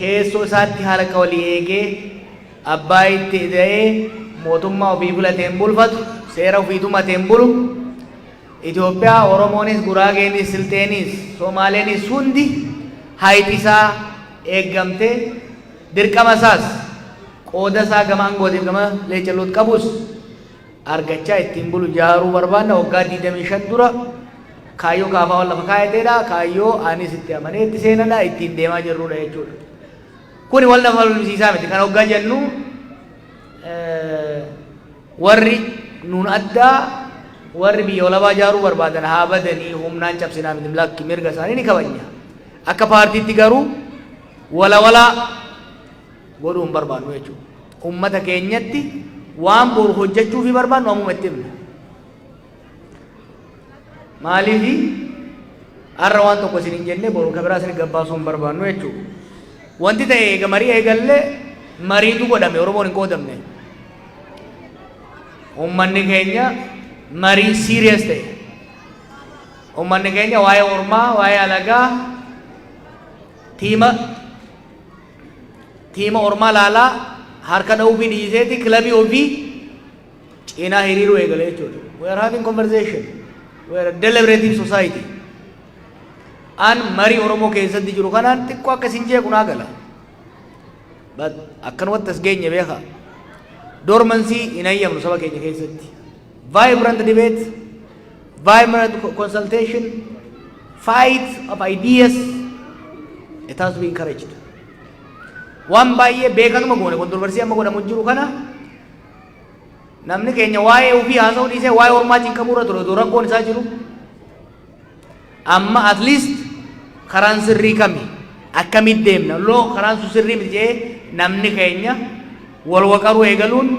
keessoo isaatti haala walii eegee abbaa itti ida'ee mootummaa ofii filateen bulfatu, seera ofii tumateen bulu, Itoophiyaa Oromoonis, Guraageenis, Silxeenis, Somaaleenis hundi hayti isaa eeggamtee dirqama isaas qooda isaa gama aangootiif gama leecalloot qabus argachaa ittiin bulu jaaruu barbaanna. Waggaa 25 dura kaayyoo KFO'n lafa kaayateedha. Kaayyoo anis itti amanee itti seenadha. Ittiin deemaa jirrudha jechuudha. Kuni wal nama falmisiisaa miti. Kana waggaa jennu warri nuun addaa, warri biyya walabaa ijaaruu barbaadan haa badanii, humnaan cabsinaa miti. Lakki, mirga isaanii ni kabajna. Akka paartiitti garuu walawalaa godhuu hin barbaannu jechuudha. Uummata keenyatti waan boru hojjechuu fi barbaannu ammuma itti himna. Maaliifi har'a waan tokko isin hin jenne boru ka biraa isin gabbaasuu hin barbaannu jechuudha. Wanti ta'e eega marii eegallee mariitu godhame, Oromoon hin qoodamne. Uummanni keenya marii serious ta'e. Uummanni keenya waa'ee ormaa, waa'ee alagaa, tiima ormaa laalaa harka dha'uu fi dhiiseeti kilabii ofii cinaa hiriiruu eegale jechuudha. We are having conversation. We are a deliberative society. An marii Oromoo keessatti jiru kanaan xiqqoo akka isin jeequ naa gala. But akkanumatti as geenye beekaa. Dormancy hin hayyamnu saba keenya keessatti. Vibrant debate, vibrant consultation, fight of ideas, it has to be encouraged. Waan baay'ee beekanuma goone controversy amma godhamu jiru kana, namni keenya waa'ee ofii haasa'uu dhiisee waa'ee ormaa cinqamuu irra ture otoo rakkoon isaa jiru. Amma at least karaan sirrii kami, akkamitti deemna, loo karaan sun sirrii miti jedhee namni keenya wal waqaruu eegaluun,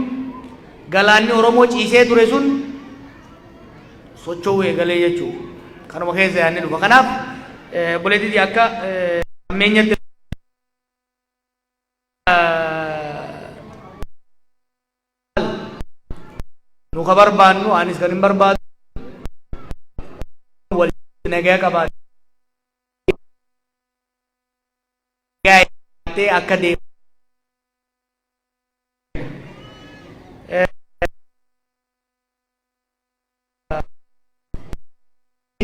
galaanni Oromoo ciisee ture sun socho'uu eegalee jechuudha. Kanuma keessa yaadni dhufa. Kanaaf obboleettii akka ammeenyatti nu ka barbaannu, anis kan hin barbaadu, wal nagaa qabaatee akka deemu.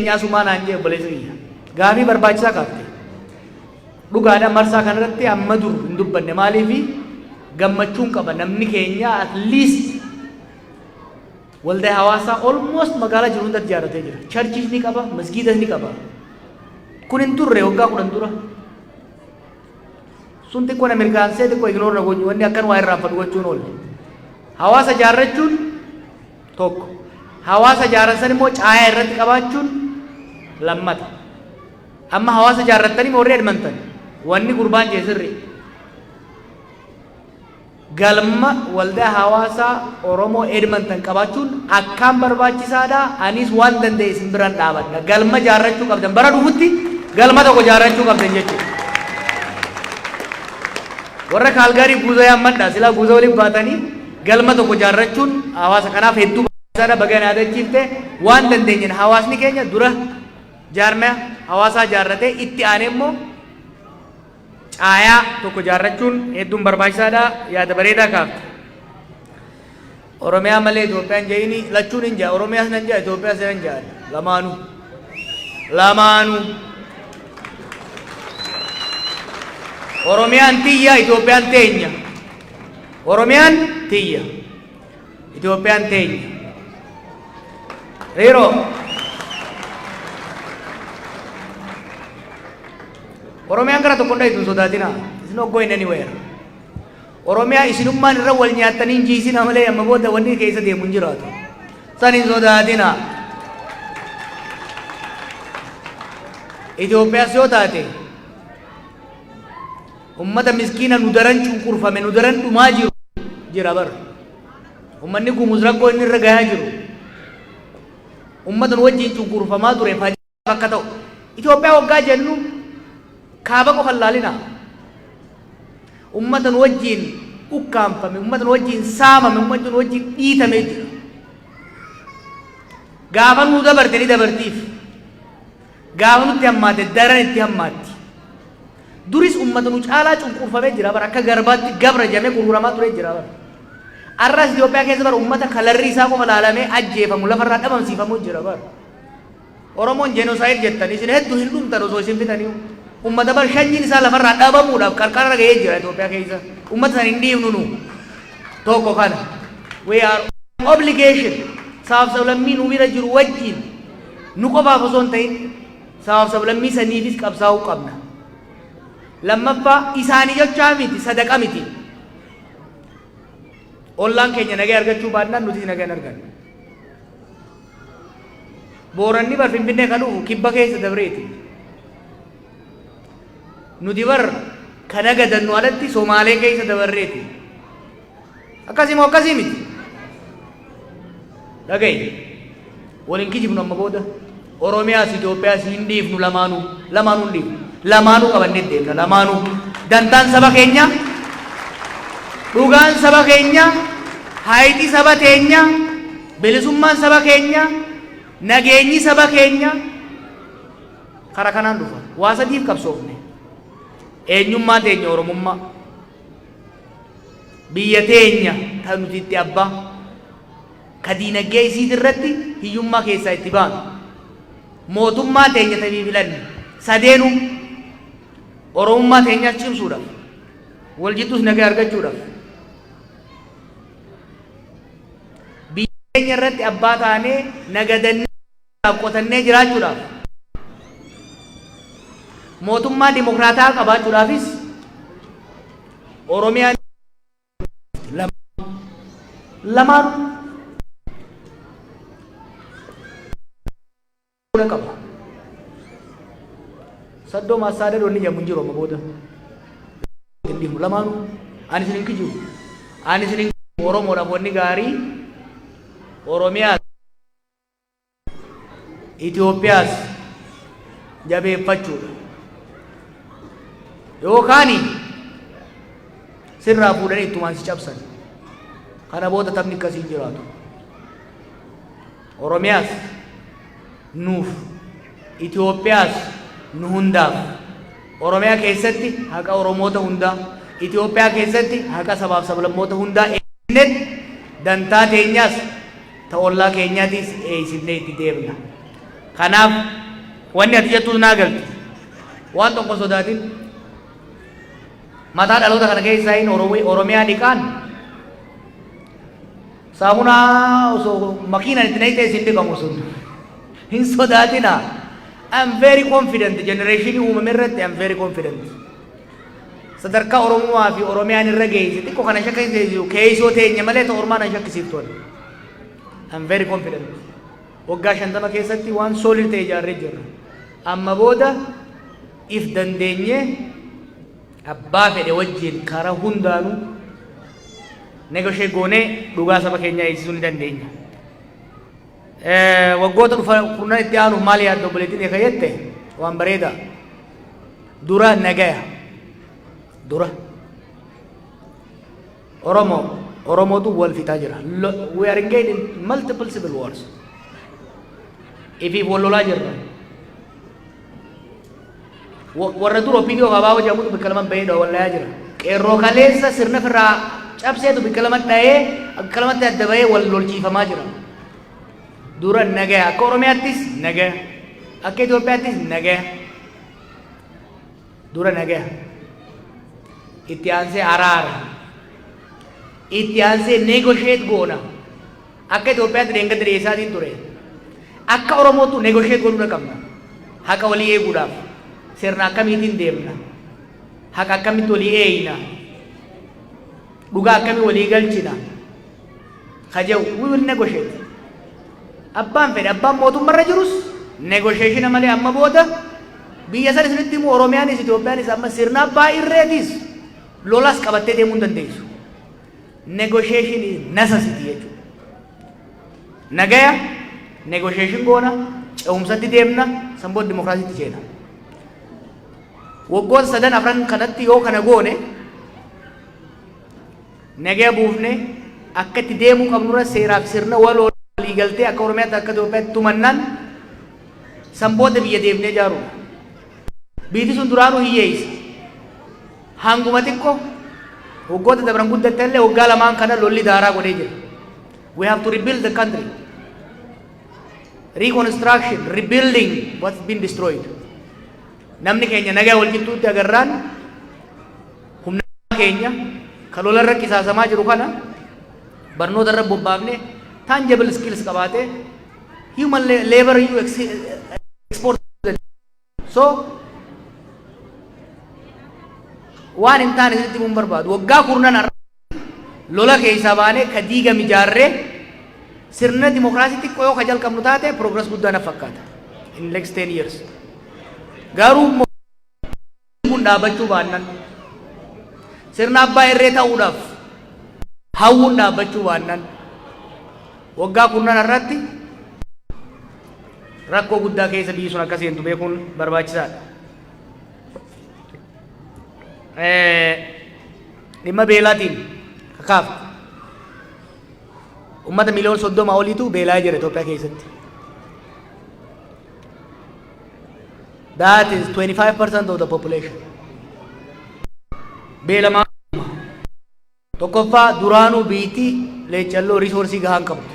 Asumaa naan jee obboleessa kiyya. Gaafii barbaachisaa kaafte. Dhugaadha, marsaa kanarratti amma dur hin dubbanne. Maaliifi gammachuun qaba, namni keenya at least waldaa hawaasaa almost magaalaa jiru hundatti ijaarratee jira. Churchis ni qaba, masgiidas ni qaba. Kun hin turre waggaa 10 dura. Sun xiqqoo na mirkaansee, xiqqoo ignore na gochuu, wanni akkan waa irraanfadhu gochuun oolle. Hawaasa ijaarrachuun tokko. Hawaasa ijaaran san immoo caayaa irratti qabaachuun lammata. Amma hawaasa ijaarrattanii warri Edmonton, wanni gurbaan jee sirri. Galma waldaa hawaasaa Oromoo Edmonton qabaachuun akkaan barbaachisaadha. Anis waan danda'e isin biraan dhaabadha. Galma ijaarrachuu qabdan, bara dhufutti galma tokko ijaarrachuu qabdan jechuudha. Warra Kaalgaarii guuza yaammadha. Silaa guuza waliin baatanii galma tokko ijaarrachuun hawaasa kanaaf hedduu barbaachisaadha. Baga na yaadachiifte. Waan dandeenyeen hawaasni keenya dura jaarmaya hawaasaa ijaarratee itti aanee immoo caayaa tokko ijaarrachuun hedduun barbaachisaadha. Yaada bareedaa kaafte. Oromiyaa malee Itoophiyaan jedhini, lachuun hin jaa. Oromiyaas nan jaa, Itoophiyaas nan jaa. Lamaanuu. Lamaanuu. Oromiyaan tiyya, Itoophiyaan teenya. Oromiyaan tiyya. Itoophiyaan teenya. Riiroo. Oromiyaan gara tokko hin dhayitu, hin sodaatinaa. It's not going anywhere. Oromiyaa isinummaan irra wal nyaattanii hin jiisina malee amma booda wanni keessa deemu hin jiraatu. San hin sodaatinaa. Itoophiyaas yoo taate, ummata miskiina nu daran cunqurfame, nu daran dhumaa jiru jira bara. Ummanni Gumuz rakkoo inni irra gahaa jiru. Ummata nu wajjin cunqurfamaa ture facaaf akka ta'u. Itoophiyaa waggaa jennu kaaba qofa hin laalinaa. Ummata nu wajjin ukkaanfame, ummata nu wajjin saamame, ummata nu wajjin dhiitamee jira. Gaafa nuu dabarte ni dabartiif. Gaafa nutti hammaate daran itti hammaatti. Duris ummata nu caalaa cunqurfamee jira bara, akka garbaatti gabra jedhamee gurguramaa ture jira bara. Arras Itoophiyaa keessa bara ummata kalarri isaa qofa laalamee ajjeefamu, lafarraa dhabamsiifamu jira bara. Oromoon genocide jettan isin hedduu hin dhumtan osoo isin fixanii. Ummata bar shanyiin isaa lafarraa dhabamuudhaaf qarqara ga'ee jira Itoophiyaa keessa. Ummata san hin dhiifnu nu. Tokko kana. We are obligation sabaaf sablammii nu bira jiru wajjin, nu qofaaf osoo hin ta'in sabaaf sablammii saniifis qabsaa'uu qabna. Lammaffaa, isaanii jechaa miti, sadaqa miti. Ollaan keenya nagaa argachuu baannaan nutis nagaa hin argannu. Booranni bar Finfinnee kan dhufu kibba keessa dabreeti. Nuti bar kan nagadannu alatti Somaalee keessa dabarreeti. Akkasii moo akkasii miti? Dhaga'i. Waliin kijibnu amma booda. Oromiyaas Itoophiyaas hin dhiifnu lamaanuu. Lamaanuu hin dhiifnu. Lamaanuu qabannee deemna lamaanuu. Dantaan saba keenya, dhugaan saba keenya, hayti saba teenya, bilisummaan saba keenya, nageenyi saba keenya kara kanaan dhufa. Waa sadiif qabsoofne. Eenyummaa teenya, Oromummaa. Biyya teenya kan nuti itti abbaa ka diinagdee isiit irratti hiyyummaa keessaa itti baanu. Mootummaa teenya ta'ii filanne. Sadeenuu Oromummaa teenyaas cimsuudhaaf, wal jidduus nagaa argachuudhaaf, biyya keenya irratti abbaa taanee nagadannee qotannee jiraachuudhaaf, mootummaa dimokraataa qabaachuudhaafis Oromiyaan lamaanuu qaba. Saddoo maassaadad wanni jedhamu hin jiru amma booda. Hin dhiifnu lamaanuu. Ani isin hin kijibu. Ani isin hin kijibu. Oromoodhaaf wanni gaarii Oromiyaas Itoophiyaas jabeeffachuudha. Yookaan sirraa fuudhanii ittumaan si cabsan. Kana booda taphni akkasii hin jiraatu. Oromiyaas nuuf, Itoophiyaas nu hundaaf. Oromiyaa keessatti haqa Oromoota hundaa, Itoophiyaa keessatti haqa sabaaf sablammoota hundaa eegnet dantaa teenyaas ta ollaa keenyaatis eeysifnee itti deemna. Kanaaf wanni ati jettus naa galti. Waan tokko sodaatin. Mataa dhaloota kana keessaa hin Oromiyaa dhiqaan saamunaa osoo makiinaan itti naqxee isin dhiqamu sun hin sodaatina. I'm very confident, generation uumame irratti I'm very confident. Sadarkaa Oromummaa fi Oromiyaan irra geesse xiqqoo kana shakkisiisu keessoo teenya malee ta'u ormaan an shakkisiiftu. I'm very confident. Waggaa 50 keessatti waan solid ta'e ijaarree jirra. Amma booda if dandeenyee abbaa fedhe wajjin karaa hundaanuu negotiate goonee dhugaa saba keenyaa eegsisuu ni dandeenya. Waggoota dhufa kurnan itti aanuuf maal yaadda, obboleettiin eeka jette, waan bareeda. Dura nagaya. Dura. Oromoo Oromootu wal fixaa jira. We are engaged in multiple civil wars. Ifiif wal lolaa jirra. Warra dur OPDO ABO jedhamutu bakka lama bahee wallayaa jira. Qeerroo kaleessa sirna firraa cabseetu bakka lama dhahee bakka lamatti adda bahee wal lolchiifamaa jira. Dura nagaya, akka Oromiyaattis nagaya, akka Itoophiyaattis nagaya. Dura nagaya. Itti aansee araara. Itti aansee negotiate goona. Akka Itoophiyaatti deengatti dhiyeessaatiin ture. Akka Oromootu negotiate godhuu qabna. Haqa walii eeguudhaaf sirna akkamiitiin deemna? Haqa akkamitti walii eeyna? Dhugaa akkamii walii galchina? Kajew we will negotiate. Abbaan fedhe, abbaan mootummarra jirus, negotiation malee amma booda biyya san isinitti himu, Oromiyaanis Itoophiyaanis amma sirna abbaa irreetis lolas qabattee deemuu hin dandeessu. Negotiation is necessity jechuudha. Nagaya negotiation goona, ce'umsatti deemna, san booda dimokiraasiitti ceena. Waggoota sadan afran kanatti yoo kana goone, nagaya buufne, akka itti deemuu qabnurra seeraaf sirna waloo waliigaltee akka Oromiyaatti akka Itoophiyaatti tumannaan, san booda biyya deemnee ijaaruudha. Biyyi sun duraanuu hiyyeessa. Hanguma xiqqoo waggoota dabran guddatte illee, waggaa 2n kana lolli daaraa godhee jira. We have to rebuild the country. Reconstruction, rebuilding what's been destroyed. Namni keenya nagaa wal jittuutti agarraan, humna keenya ka lolarra qisaasamaa jiru kana barnoota irra bobbaafne, tangible skills qabaatee, human labor you export. So waan hin taane isinitti himuun barbaadu, waggaa 10 har'a lola keessaa baanee ka diigame ijaarree sirna dimokiraasii xiqqoo yoo ka jalqabnu taate, progress guddaa na fakkaata in next 10 years. Garuu immoo kun dhaabbachuu baannan, sirna abbaa irree ta'uudhaaf hawwuun dhaabbachuu baannan, waggaa 10 irratti rakkoo guddaa keessa biyyi sun akka seentu beekuun barbaachisaadha. Dhimma beelaatiin kakaafte. Uummata miliyoona 30 oliitu beelaa jira Itoophiyaa keessatti. That is 25% of the population. Beelamaa tokkoffaa, duraanuu biitti leecalloo resource gahaa hin qabdu.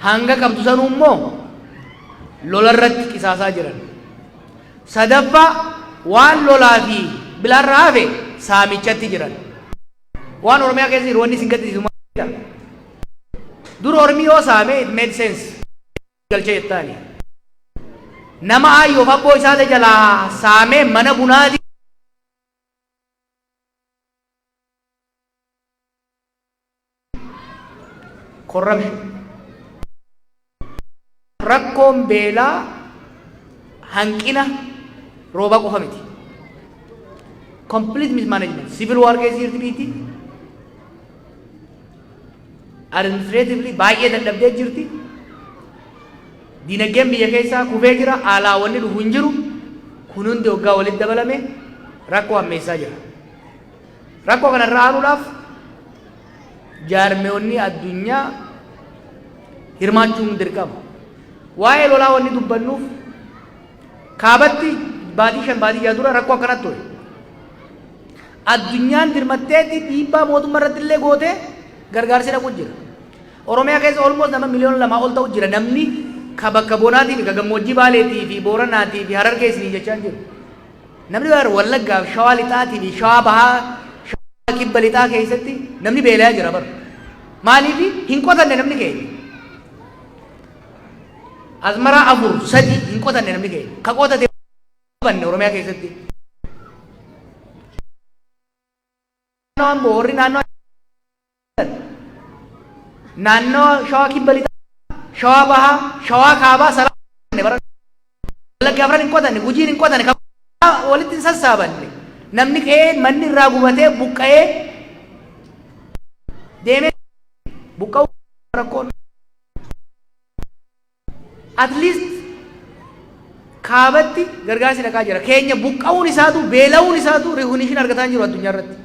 Hanga qabdu sanuu immoo lola irratti qisaasaa jiran. Sadaffaa, waan lolaa fi bilaarraa hafe saamichatti jiran. Waan Oromiyaa keessa jiru wanni isin gaddisiisu maalidha? Dur Ormi yoo saame, it made sense. Galchee jettaani. Nama aayyoof abboo isaa jalaa saamee mana bunaati corruption. Rakkoon beelaa hanqina roobaa qofa miti. Complete mismanagement. Civil war keessa jirti biitti. Administratively baay'ee dadhabdee jirti. Dinagdeen biyya keessaa kufee jira. Alaa wanni dhufu hin jiru. Kun hundi waggaa walitti dabalame rakkoo hammeessaa jira. Rakkoo kanarraa aanuudhaaf jaarmeewwanni addunyaa hirmaachuun dirqama. Waa'ee lolaa wanni dubbannuuf, kaabatti baatii 5, baatii 6 dura rakkoo akkanatti ture. Addunyaan dirmatteetti dhiibbaa mootummaa irratti illee gootee gargaarsi dhaqu jira. Oromiyaa keessa almost nama miliyoona 2 ol ta'u jira, namni ka bakka bonaatii fi ka gammoojjii Baaleetii fi Booranaatii fi Harargee isinii jechaa jiru. Namni bara Wallaggaa fi Shawaa Lixaatii fi Shawaa Bahaa, Shawaa Kibba Lixaa keessatti namni beela'aa jira bara. Maaliif hin qotanne namni keenya? Asmaraa afur sadi hin qotanne namni keenya. Ka qotate banne Oromiyaa keessatti. Naannoo Amboo, warri naannoo Shawaa Kibba Lixaa, Shawaa Bahaa, Shawaa Kaabaa salaa bara Wallagga afran hin qotanne, Gujiin hin qotanne, kan walitti hin sassaabanne. Namni qe'ee manni irraa gubatee buqqa'ee deemee buqqa'uu rakkoon. At least kaabatti gargaarsi dhaqaa jira. Keenya buqqa'uun isaatu, beela'uun isaatu recognition argataa hin jiru addunyaa irratti.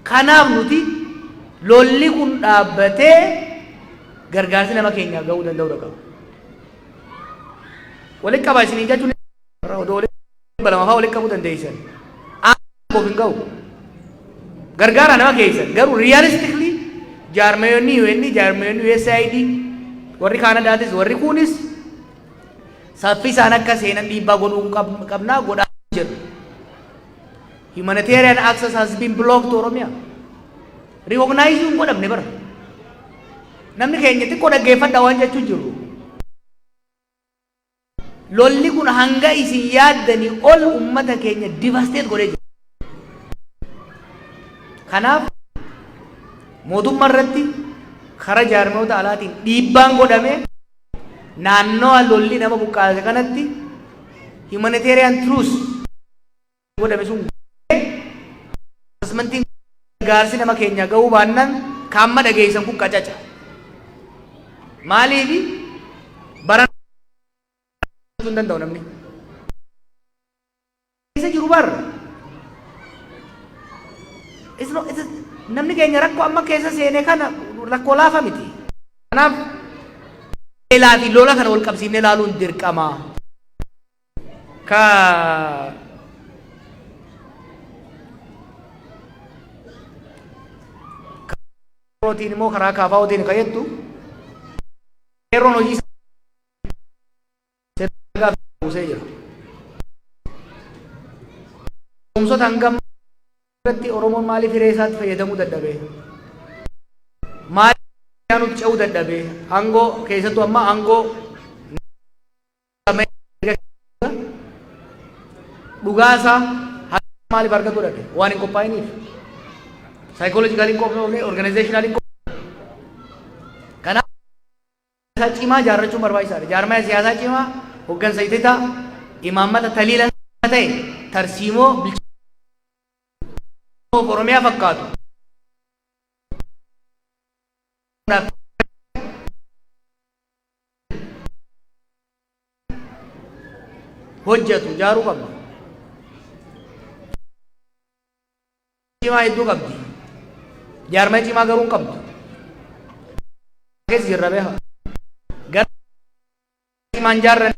Kanaaf nuti lolli kun dhaabbatee gargaarsi nama keenyaa gahuu danda'uu qaba. Walitti qaba isinii jechuun odoo walitti 200 fa'aa walitti qabuu dandeessan. Aangof hin gahu. Gargaara nama keessan, garuu realistically jaarmayoonni UN, jaarmayoonni USAID, warri Kaanadaatis, warri kunis saffisaan akka seenan dhiibbaa godhuu qabnaa, godhaa jiru. Humanitarian access has been blocked to Oromia. Recognize hin godhamne bara. Namni keenya xiqqoo dhaggeeffadha waan jechuu jiru. Lolli kun hanga isin yaaddanii ol ummata keenya devastate godhee jira. Kanaaf mootummaa irratti karaa jaarmoota alaatiin dhiibbaan godhame, naannawa lolli nama buqqaase kanatti humanitarian truce godhame sun assessmentiin gargaarsi nama keenya ga'uu baannaan, kaamma dhageessan kun qacaca. Maaliifi bara hin danda'u namni. Keessa jiru bar. Namni keenya rakkoo amma keessa seene kana rakkoo laafa miti. Kanaaf beelaa fi lola kana wal qabsiifnee ilaaluun dirqama. Ka Qeerrootiin immoo karaa kaafaa'ootiin kan jettu, qeerroon hojii sirna buusee jira. Tumsota hangam irratti Oromoon maaliif hiree isaatti fayyadamuu dadhabe? Maaliif nuti ce'uu dadhabe? Aangoo keessattuu amma aangoo dhugaa isaa maaliif argatuu dhabe? Waan hin qophaa'iniif. Psychologically hin qophoofne, organizationally hin qophoofne. Kanaaf siyaasaa cimaa ijaarrachuun barbaachisaadha. Jaarmaya siyaasaa cimaa, hoggansa ititaa, imaammata taliila ta'e, tarsiimoo bilchina Oromiyaa fakkaatu. Hojjetu ijaaruu qabna. Cimaa hedduu qabdi. Jaarmaya cimaa garuu hin qabdu. Keessa jirra beeka. Gara cimaan jaarran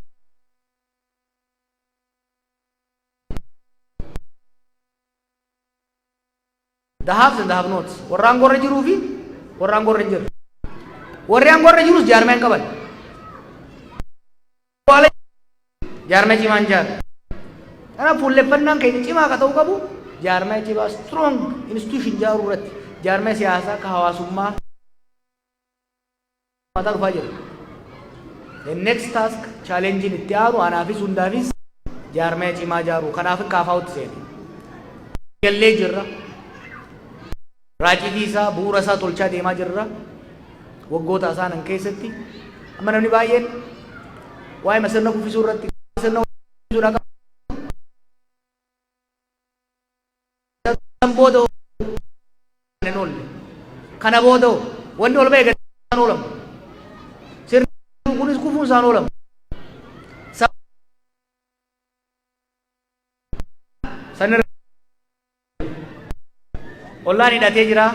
the haves and the have nots. Warra aangoo irra jiruu fi warra aangoo irra hin jirre. Warri aangoo irra jirus jaarmaya hin qaban. Jaarmaya cimaa hin jaarre. Kanaaf fuulleffannaan keenya cimaa akka ta'uu qabu jaarmaya cimaa, strong institution ijaaruu irratti, jaarmaya siyaasaa akka hawaasummaa mataa dhufaa jira. The next task, challenge itti aanu anaafis hundaafis jaarmaya cimaa ijaaruu. Kanaaf kaafaa'utti seene. Gallee jirra. Raacitii isaa, bu'uura isaa tolchaa deemaa jirra. Waggoota isaanan keessatti amma namni baay'een waa'ee sirna kuffisuu irratti sirna kuffisuudhaa qaba. Booda hin oolle. Kana booda wanni ol ba'e gadi isaan oolamu. Sirni kunis kufuun isaan oolamu. Sanirra ollaan hidhatee jira.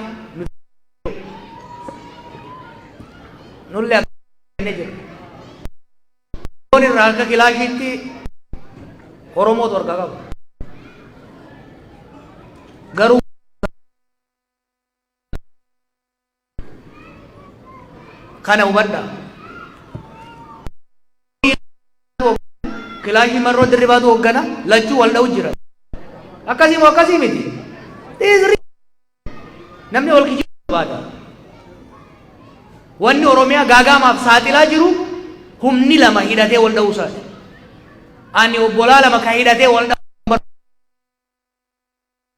Nullee akka jira. Irraa akka kilaashiitti Oromootu harkaa qaba. Garuu kana hubadha. Kilaashii Marroo Dirribaatu hooggana, lachuu wal dha'u jira. Akkasii moo akkasii miti? Namni wal kijibu barbaada. Wanni Oromiyaa gaagaamaaf saaxilaa jiru humni lama hidhatee wal dha'uu isaati. Ani obbolaa lama kan hidhatee wal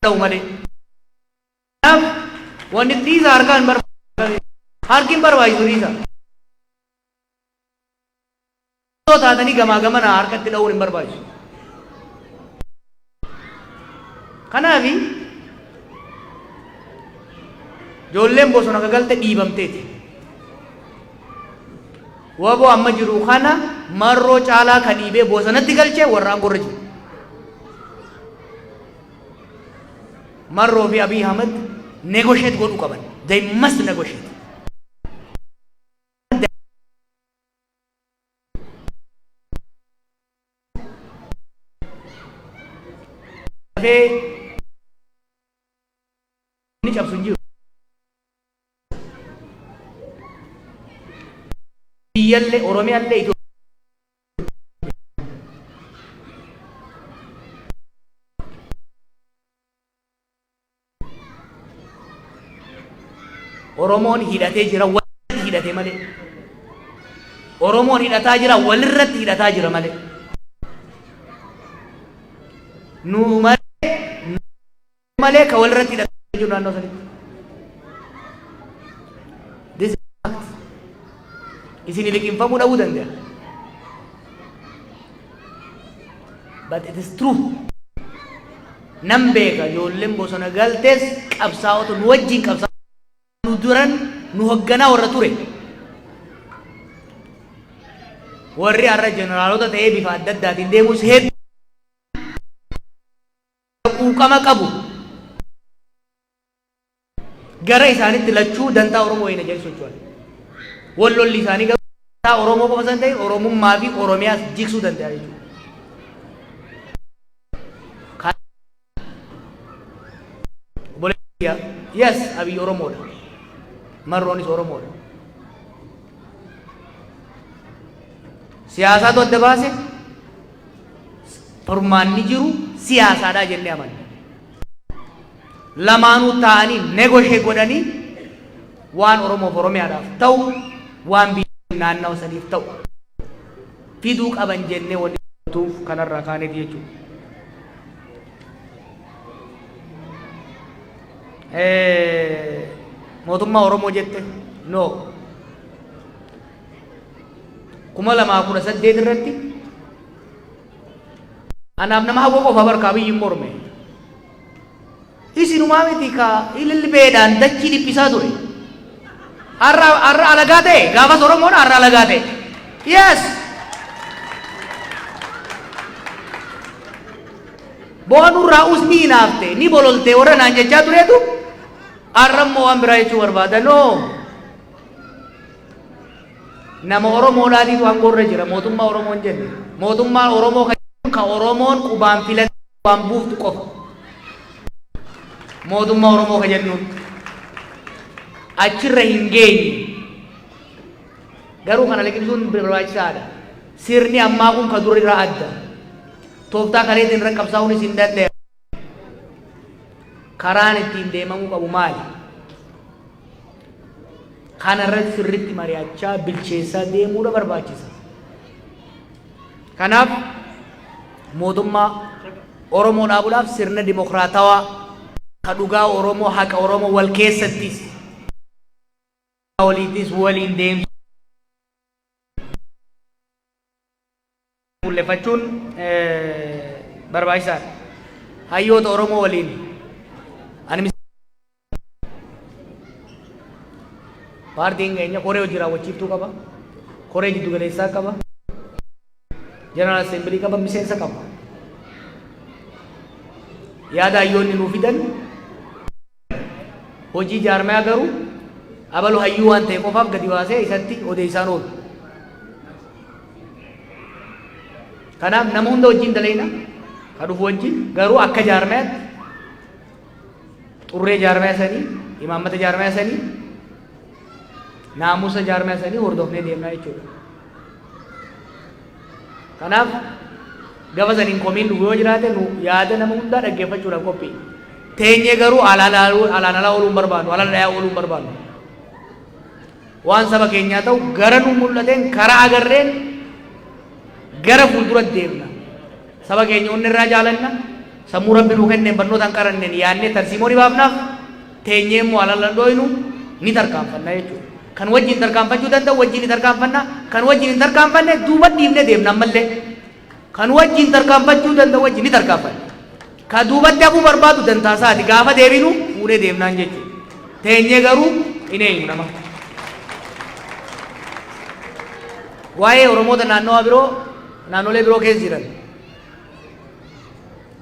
dha'u malee. Kanaaf wanni dhiisa harkaa hin barbaachisu. Harki hin barbaachisu, dhiisa. Taatanii gamaa gamana harkatti dha'uun hin barbaachisu. Kanaafi ijoolleen bosona gagalte dhiibamteeti. Waboo amma jiru kana Marroo caalaa ka dhiibee bosonatti galchee warra aangoo irra jiru. Marroo fi Abiy Ahmed negotiate godhuu qaban. They must negotiate. Dafee inni cabsu hin jiru. Biyyallee, Oromiyaallee, Itoophiyaa. Oromoon hidhatee jira, walirratti hidhate malee. Oromoon hidhataa jira, walirratti hidhataa jira malee. Nu malee, nu malee ka walirratti hidhataa jiru naannoo sanitti. This is fact. Isin liqinfamuu dhabuu danda'a. But it is true. Nan beeka, ijoolleen bosona galtees qabsaa'ota nu wajjin qabsaa'ota nu duran nu hogganaa warra ture. Warri har'a jeneraalota ta'ee bifa adda addaatiin deemus hedduu quuqama qabu. Gara isaanitti lachuu dantaa Oromoo wayina jedhu socho'an. Wal lolli isaanii garuu dantaa Oromoo qofa san ta'e Oromummaa fi Oromiyaas jigsuu danda'a jechuudha. Obboleessi, yes, Abiy Oromoodha. Marroonis Oromoodha. Siyaasaatu adda baase, furmaanni jiru siyaasaadha jennee amanna. Lamaanuu taa'anii negotiate godhanii waan Oromoof Oromiyaadhaaf ta'u, waan biyya naannawa saniif ta'u fiduu qaban jennee wanni tuuf kanarraa kaaneeti jechuudha. Mootummaa Oromoo jette, no. 2018 irratti anaaf nama hawwa qofa barkaa biyyi morme. Isinumaa miti ka ililbeedhaan dachii dhiphisaa ture. Har'a har'a alagaa ta'e, gaafas Oromoon har'a alagaa ta'e. Yes. Bo'aa nurraa us ni hinaafte, ni bololte warra naan jechaa tureetu har'a immoo waan biraa jechuu barbaada. No. Nama Oromoodhaatiitu aangoo irra jira. Mootummaa Oromoo hin jenne. Mootummaan Oromoo kan jennuun kan Oromoon qubaan filattee qubaan buuftu qofa. Mootummaa Oromoo kan jennuun. Achirra hin geenye. Garuu kana liqimsuun barbaachisaadha. Sirni ammaa kun kan dur irraa adda. Tooftaa kaleetiin irra qabsaa'uunis hin danda'amu. Karaan ittiin deemamuu qabu maali? Kana irratti sirriitti mari'achaa bilcheessaa deemuudha barbaachisa. Kanaaf mootummaa Oromoo dhaabuudhaaf sirna dimokiraatawaa ka dhugaa Oromoo, haqa Oromoo wal keessattis waliittis waliin deemsu fuullefachuun barbaachisaadha. Hayyoota Oromoo waliin ani paartiin keenya koree hojii raawwachiiftuu qaba, koree jiddu galeessaa qaba, General Assembly qaba, miseensa qaba. Yaada hayyoonni nuu fidan hojii jaarmayaa garuu abalu hayyuu waan ta'e qofaaf gadi baasee isatti odeessaan oolu. Kanaaf nama hunda wajjin dalayna, ka dhufu wajjin garuu akka jaarmayaatti xurree jaarmaya sanii, imaammata jaarmaya sanii, naamusa jaarmaya sanii hordofnee deemnaa jechuudha. Kanaaf gafa saniin komiin dhufu yoo jiraate nu yaada nama hundaa dhaggeeffachuudhaaf qophii. Teenyee garuu alaan alaa ooluu hin barbaannu, alaan dhayaa ooluu hin barbaannu. Waan saba keenyaa ta'u gara nu mul'ateen, karaa agarreen gara fuuldura deemna. Saba keenya onni irraa jaalanna. Sammuu Rabbi nuu kenneen, barnootaan qaranneen yaadnee tarsiimoo ni baafnaaf. Teenyee immoo alaan dhooynu, ni tarkaanfanna jechuudha. Kan wajjin tarkaanfachuu danda'u wajjin ni tarkaanfanna. Kan wajjin hin tarkaanfanne duuba dhiifnee deemna ammallee. Kan wajjin tarkaanfachuu danda'u wajjin ni tarkaanfanna. Ka duubatti hafuu barbaadu dantaa isaati. Gaafa deebinu fuunee deemnaan jechuudha. Teenyee garuu hin eenyu nama. Waa'ee Oromoota naannawaa biroo, naannolee biroo keessa jiran.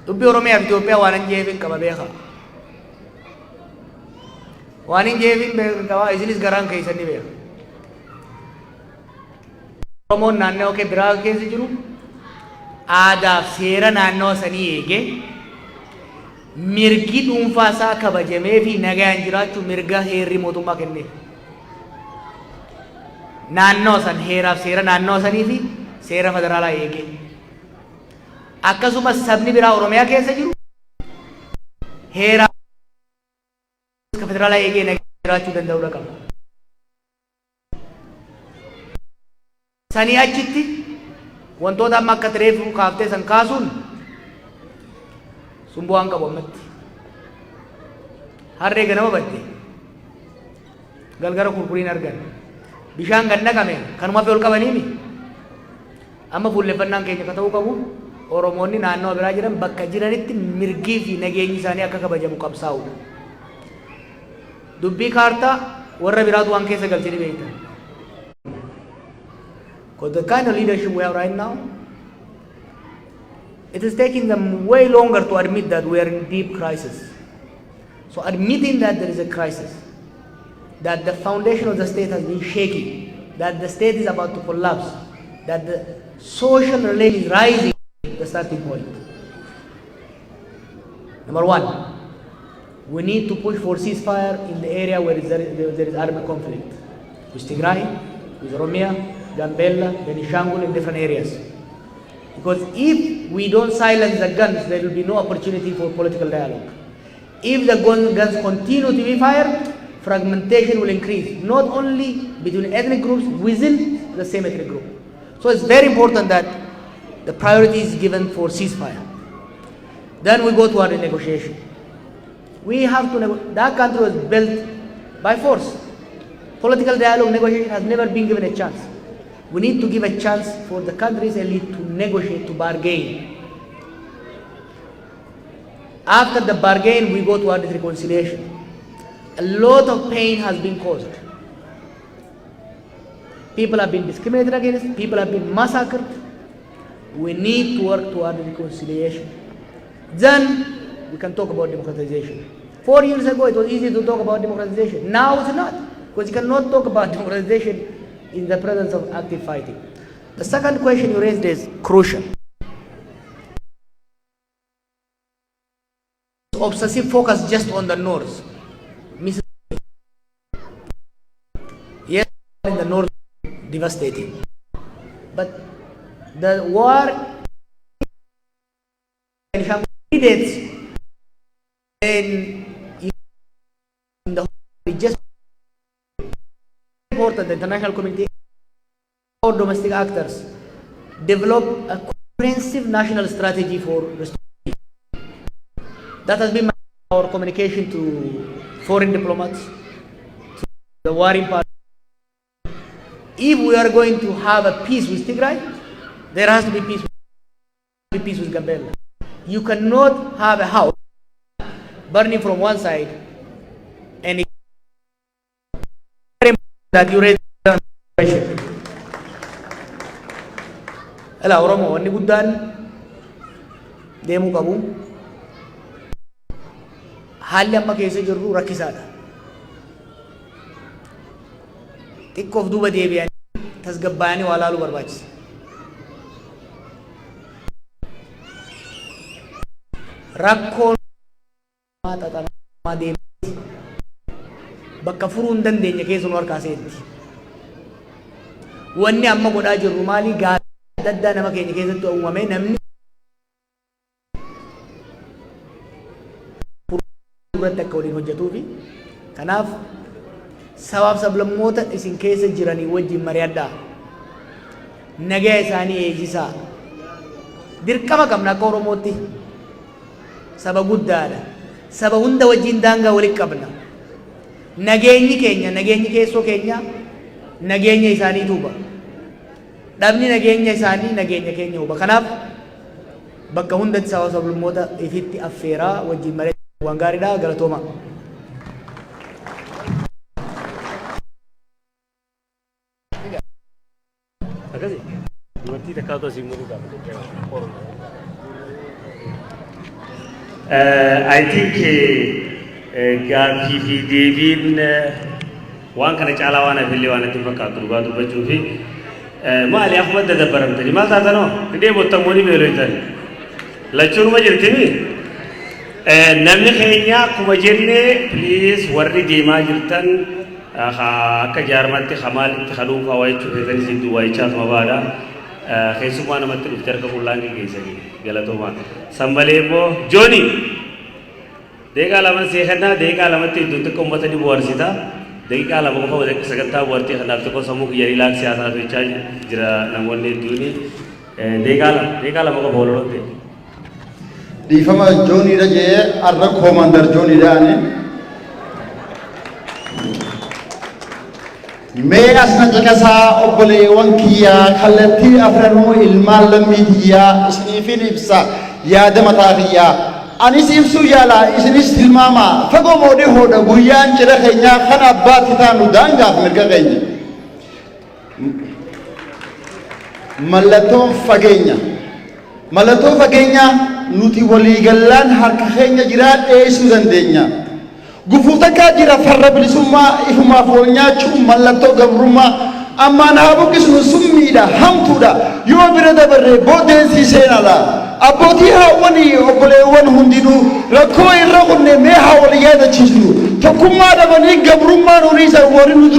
Dubbii Oromiyaa fi Itoophiyaa waan hin jeefin qaba, beekaa. Waan hin jeefin qaba, isinis garaan keessan ni beeka. Oromoon naannawa kee biraa keessa jiru aadaaf seera naannawa sanii eegee, mirgi dhuunfaa isaa kabajamee fi nagayaan jiraachuu mirga heerri mootummaa kenneef. Naannawa san heeraaf seera naannawa sanii fi seera federaalaa eegee. Akkasumas sabni biraa Oromiyaa keessa jiru heeraa federaalaa eegee nagayaan jiraachuu danda'uudha qaba. Sanii achitti wantoota amma akka tireefuu kaaftee san kaasuun sun bu'aan qabu ammatti. Harree ganama badde galgala kurkuriin argan. Bishaan gad naqame kanuma fi ol qabaniimi. Amma fuulleffannaan keenya ka ta'uu qabu Oromoonni naannawa biraa jiran bakka jiranitti mirgii fi nageenyi isaanii akka kabajamu qabsaa'uudha. Dubbii kaartaa warra biraatu waan keessa galche ni beektan. Because the kind of leadership we have right now, it is taking them way longer to admit that we are in deep crisis. So admitting that there is a crisis, that the foundation of the state has been shaky, that the state is about to collapse, that the social relation is rising, the starting point. Number one. We need to push for ceasefire in the area where there is armed conflict. With Tigray, with Oromia, Gambella, Benishangul, in different areas. Because if we don't silence the guns, there will be no opportunity for political dialogue. If the guns continue to be fired, fragmentation will increase, not only between ethnic groups, within the same ethnic group. So it's very important that the priority is given for ceasefire. Then we go toward the negotiation. We have to, that country was built by force. Political dialogue, negotiation has never been given a chance. We need to give a chance for the country's elite to negotiate, to bargain. After the bargain, we go toward the reconciliation. A lot of pain has been caused. People have been discriminated against, people have been massacred. We need to work toward reconciliation. Then we can talk about democratization. 4 years ago, it was easy to talk about democratization. Now it's not, because you cannot talk about democratization in the presence of active fighting. The second question you raised is crucial. Obsessive focus just on the north. Yes, in the north, devastating. But the war in predates in the just important the international community or domestic actors develop a comprehensive national strategy for restoration. That has been our communication to foreign diplomats, to the warring parties. If we are going to have a peace with Tigray, there has to be peace with Gambella. You cannot have a house burning from one side and that you raise the question. Ela Oromo wanni guddaan deemuu qabu haalli amma keessa jirru rakkisaadha. Xiqqoof duuba deebi'anii tasgabbaa'anii waa laaluu barbaachisa. Rakkoon xaxamaa deemti bakka furuu hin dandeenye keessa nu harkaa seenti. Wanni amma godhaa jirru maali? Gaaffii adda addaa nama keenya keessatti uumame namni irratti akka waliin hojjetuufi kanaaf sabaaf sablammoota isin keessa jiranii wajjin mari'adhaa. Nagaya isaanii eegsisaa. Dirqama qabna akka Oromootti. Saba guddaadha. Saba hunda wajjin daangaa walitti qabna. Nageenyi keenya, nageenyi keessoo keenya nageenya isaanii huba. Dhabni nageenya isaanii nageenya keenya huba. Kanaaf bakka hundatti saba sablammoota ifitti affeeraa wajjin mari'achuu waan gaariidha. Galatooma. Akkasi dubartii takkaatu asiin godhuu qaba. I think gaaffii fi deebiin waan kana caalaa waan hafillee waan itti fakkaatu dhugaa dubbachuu fi maali akkuma dadabbaramtanii maal taatanoo ni dheebottan ni beeloytan lachuunuma jirtimi. Namni keenya akkuma jenne, please, warri deemaa jirtan akka jaarmatti maalitti ka dhuunfaa waa jechuu feetanis hedduu waa'ichaatuma baadha. Keessumaa namatti dhufte harka qullaan geggeessanii galatoomaa. San malee immoo Jooni daqiiqaa 2 seekannaa daqiiqaa 2tti iddoo xiqqoo uummata ni bohaarsita. Daqiiqaa 2 qofa sagantaa bohaartii kanaaf xiqqoo sammuu kiyya relax haa taatu jechaa jira namoonni hedduuni. Daqiiqaa 2, daqiiqaa 2 qofa walolotte. Dhiifama, Jooniidha jee arra Commander Jooniidha ani. Mee as na caqasaa obboleewwan kiyyaa, kallattii afranuu ilmaan lammii tiyyaa, isiniifin ibsa yaada mataa kiyyaa. Anis ibsuu yaala, isinis tilmaama, fagoo moo dhihoodha guyyaan cidha keenyaa kan abbaatti taanu daangaaf mirga keenya. Mallattoon fageenya. Mallattoo fageenyaa nuti waliigallaan harka keenya jiraa dheessuu dandeenya. Gufuu takkaa jira farra bilisummaa ifumaaf wal nyaachuu mallattoo gabrummaa Ammaan haa buqqisnu, summiidha, hamtuudha. Yoo bira dabarre booddeensi seenaadha. Abbootii, haawwanii, obboleewwan hundinuu, rakkoo irra kunne mee haa wal yaadachiisnu. Tokkummaa dhabanii gabrummaa nuuriisan warri nu